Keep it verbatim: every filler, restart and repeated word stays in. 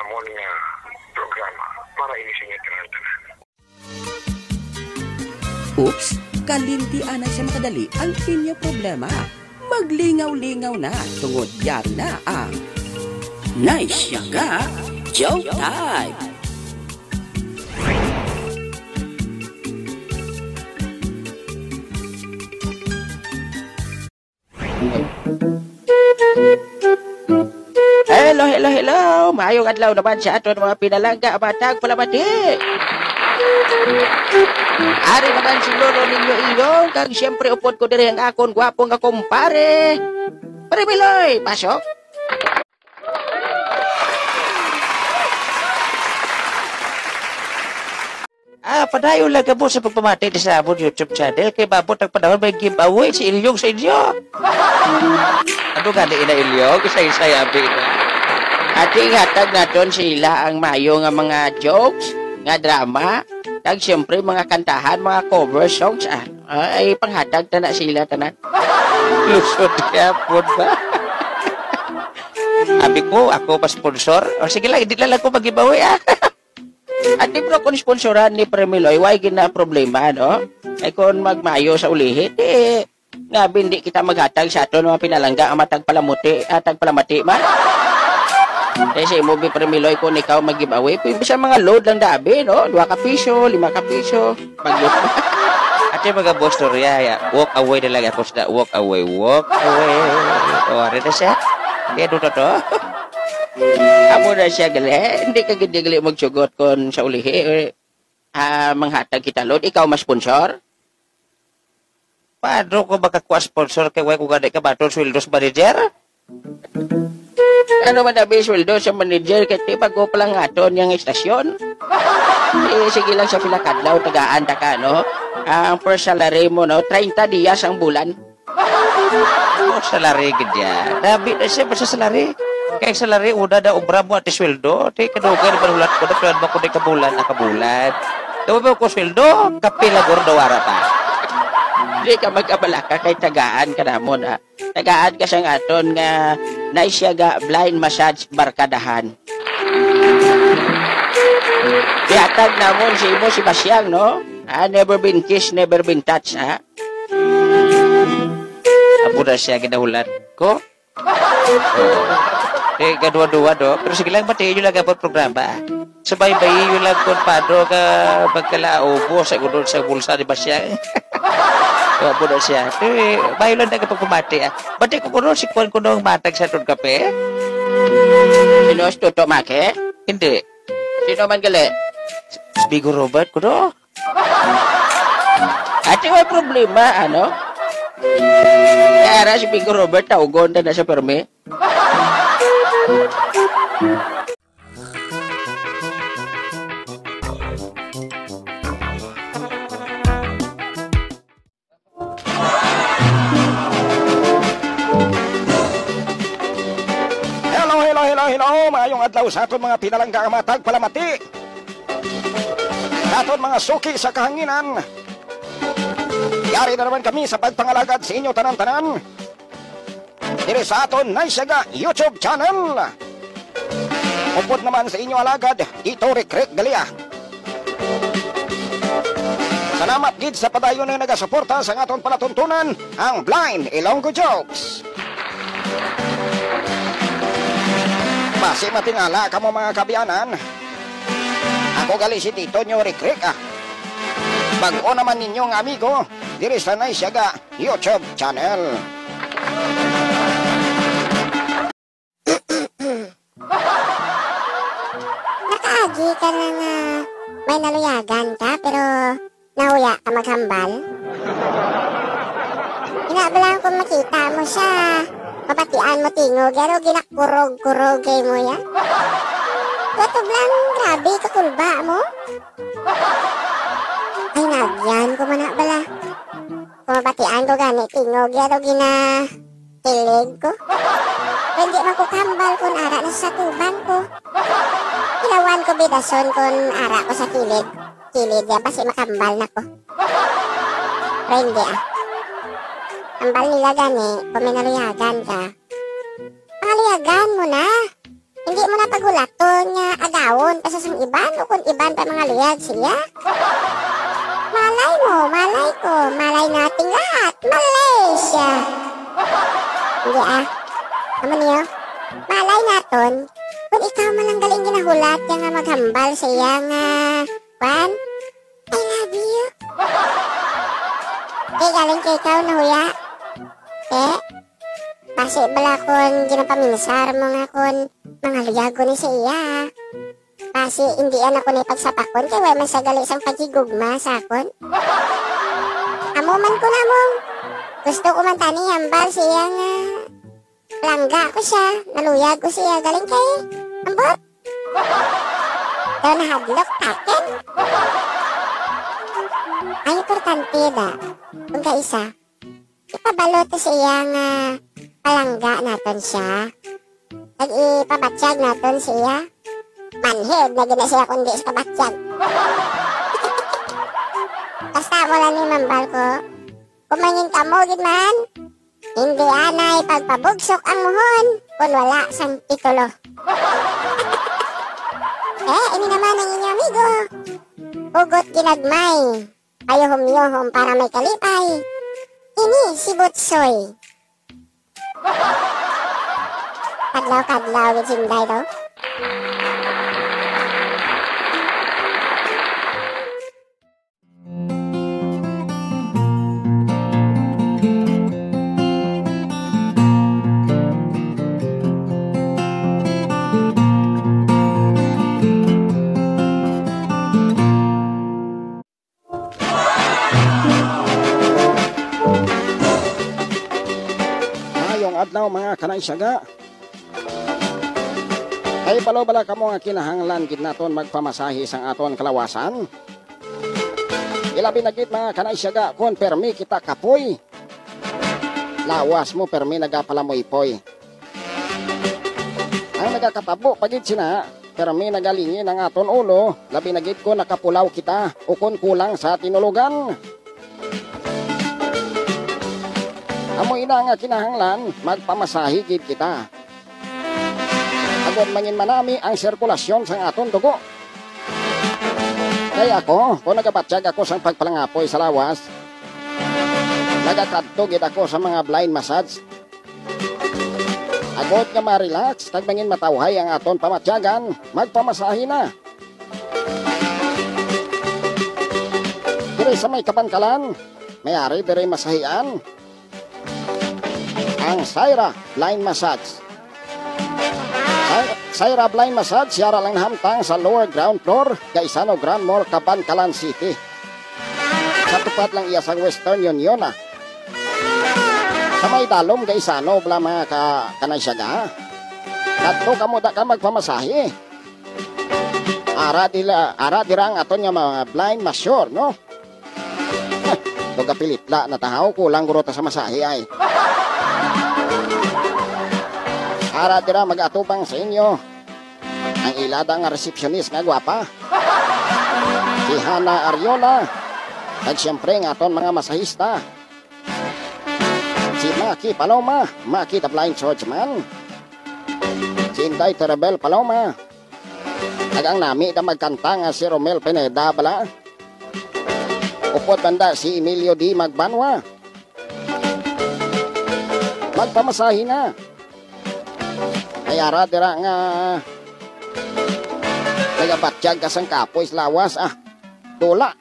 Amon nga programa para ini sa inyo tanan-tanan. Oops, kalimti anay sa makadali ang inyo problema. Maglingaw-lingaw na tungod yari na ang Nice Yaga Joke Time! Hello, hello, hello. Maayong adlaw naman sa aton mga pinalangga, mga tagpalamati. Ari naman si Lolo ninyo Iyong, kag siyempre upod ko diri ang akon gwapo nga kumpare. Pare Miloy, pasok. Ah, padayon lang kamo sa pagpamati di sa amon YouTube channel kay maabot ang panahon may giveaway si Ilyong sa inyo. Ano gani ina Ilyong? Isa-isa abi na. Ati hatag naton sila ang maayo nga mga jokes, nga drama, kag siyempre mga kantahan, mga cover songs. Ah, ay panghatag ta na sila tanan. Lusot kaya po ba? Abi ko, ako pa sponsor. O sige lang, hindi na lang ko mag-giveaway ah. At di bro, kung sponsoran ni Premiloy, why gina problema, no? Ay kung magmayo sa ulihi, di nga hindi kita maghatag sa aton mga pinalangga ang matag palamuti, ah, tagpalamati man. Eh, si imo bi Premiloy, kung ikaw mag-giveaway, pwede sa mga load lang dabi, no? Dua ka piso, lima ka piso, bagyo. At yung mga boss, storya, ya, walk away na lang ako sa walk away, walk away. O, ari na siya. Kaya doon to. Amo na siya, gali. Hindi ka gid gali magsugot kon sa ulihi, eh, ah, manghatag kita, Lord. Ikaw mas sponsor? Paano ko makakuha sponsor kay way ko gani ka baton sweldo sa manager? Ano man abi sweldo sa manager kay ti bago pa lang aton yang istasyon? Eh, sige lang sa pila kadlaw, tagaan ta ka, no? Ang first salary mo, no? Treinta dias ang bulan. Oh, salary gid ya. Dabi na siya, basta salary. Kay salary, una na obra mo ati sweldo. Di kadugay, di manulat ko na, plan ba ko di kabulan na kabulan. Dawa ba ko sweldo? Kapila guro daw ara pa. Di ka magkabalaka kay tagaan ka namon, ha? Tagaan ka sang aton nga naisyaga blind massage barkadahan. Ihatag namon si imo si Basyang, no? Ah, never been kissed, never been touched, ha? Amo na siya ginahulat ko. Eh, gaduwa-duwa, no? Pero sige lang, batiin nyo lang ang programa. Subaybayi nyo lang kung paano ka magkalaubos sa gudon sa bulsa ni Basyang. Wa po na siya. Eh, bayo lang na kapagpamati, ah. Bati ko kuno si Kwan kuno ang matag sa aton kape. Sino si Toto Maki? Hindi. Sino man gali? Si Bigo Robert kuno. Ati may problema, ano? Kaya ra si Bigo Robert, taugon na na sa permi. Hello, hello, hello, hello. Maayong adlaw sa aton mga pinalangga nga mga tagpalamati. Sa aton mga suki sa kahanginan. Yari na naman kami sa pagpangalagad sa inyo tanan-tanan. Diri sa aton Naisyaga YouTube channel. Upod naman sa inyo alagad, Tito Rikrek Galia. Salamat gid sa padayon nga nagasuporta sa aton palatuntunan, ang Blind Ilonggo Jokes. Basi matingala kamo, mga kabiyanan. Ako gali si Tito nyo Rikrek, ah. Bag-o naman ninyo nga amigo diri sa Naisyaga YouTube channel. Nakaagi ka na nga may naluyagan ka, pero nahuya ka maghambal? Ina ba lang kung makita mo siya, mabatian mo tingog, pero ginakurog-kurog kay mo ya? Kutob lang, grabe, kakulba mo. Ay, nagyan ko man na bala. Kung mabatian ko gani, tingog ya daw ginakilig ko. Hindi man ko kambal kung ara na sa tuban ko. Ilawan ko bidason kung ara ko sa kilid. Kilid ya, basi makambal na ko. Pero hindi ah. Kambal nila gani, kung may naluyagan ka. Pangaluyagan mo na. Hindi mo na pagulaton nga Pon pa sa sang iban, o kon iban pa mga luyag siya. Malay mo, malay ko, malay nating lahat, Malaysia. Hindi ah. Amo niyo, malay naton, kung ikaw man lang galing ginahulat niya nga maghambal sa iya nga, kwan, I love you. Kay galing kay ikaw nahuya. Eh, basi bala kon ginapaminsar mo nga kon mga luyago ni sa iya. Basi, hindi yan ako ni pagsapakon kay wala man sa gali sang paghigugma sa akon. Amo man ko na mo. Gusto ko man tani hambal siya nga langga ko siya, naluyag ko siya, galing kay ambot. Daw nahadlok takin. Ay, importante da. Kung kaisa, ipabalo to sa iya nga palangga naton siya. Kag ipabatyag naton sa iya. Manhid na gina siya kundi sa kabatyag. Basta mo lang ni mambal ko. Kumangin kamo gid man. Hindi anay pagpabugsok ang muhon kung wala sang titulo. Eh, ini naman ang inyong amigo, Hugot Ginagmay. Payuhom-yuhom para may kalipay. Ini si Butsoy. Kadlaw-kadlaw gid sinday daw. Maayong adlaw, mga kanaysaga. Kay balo bala kamo nga kinahanglan gid naton magpamasahi sang aton kalawasan? Ilabi na gid, mga kanaysaga, kon permi kita kapoy. Lawas mo, permi nagapalamoypoy. Ang nagakatabo pa gid sina, permi nagalingin ang aton ulo, labi na gid kon nakapulaw kita o kon kulang sa tinulogan. Amo ina nga kinahanglan, magpamasahi gid kita. Agod mangin manami ang sirkulasyon sang aton dugo. Kay ako, kung nagabatyag ako sang pagpalangapoy sa lawas, nagakadto gid ako sa mga blind massage. Agod nga ma-relax kag mangin matawhay ang aton pamatyagan, magpamasahi na. Diri sa may Kabankalan, may ari diri masahian ang Syra Blind Massage. Ang Syra Blind Massage, yara lang nahamtang sa lower ground floor, Gaisano Grand Mall, Kabankalan City. Sa tupad lang iya sang Western Union, ah. Sa may dalom, Gaisano, bala mga ka-, kanay siya ga. Kadto kamo da ka magpamasahe. Ara dila, ara dira ang aton nga mga blind masseur, no? Tuga pilitla na tahaw, kulang guro ta sa masahe ay. Ara dira mag-atubang sa inyo ang ilada nga resepsyonis nga gwapa, si Hana Ariola, kag siyempre ang aton mga masahista, si Maki Paloma, Maki the Blind Swordsman, si Inday Terabel Paloma, kag ang nami na magkanta nga si Romel Pineda bala. Upod banda si Emilio D. Magbanwa. Magpamasahe na. May ara dira nga nagabatyag ka sang kapoy sa lawas, ah. Dula.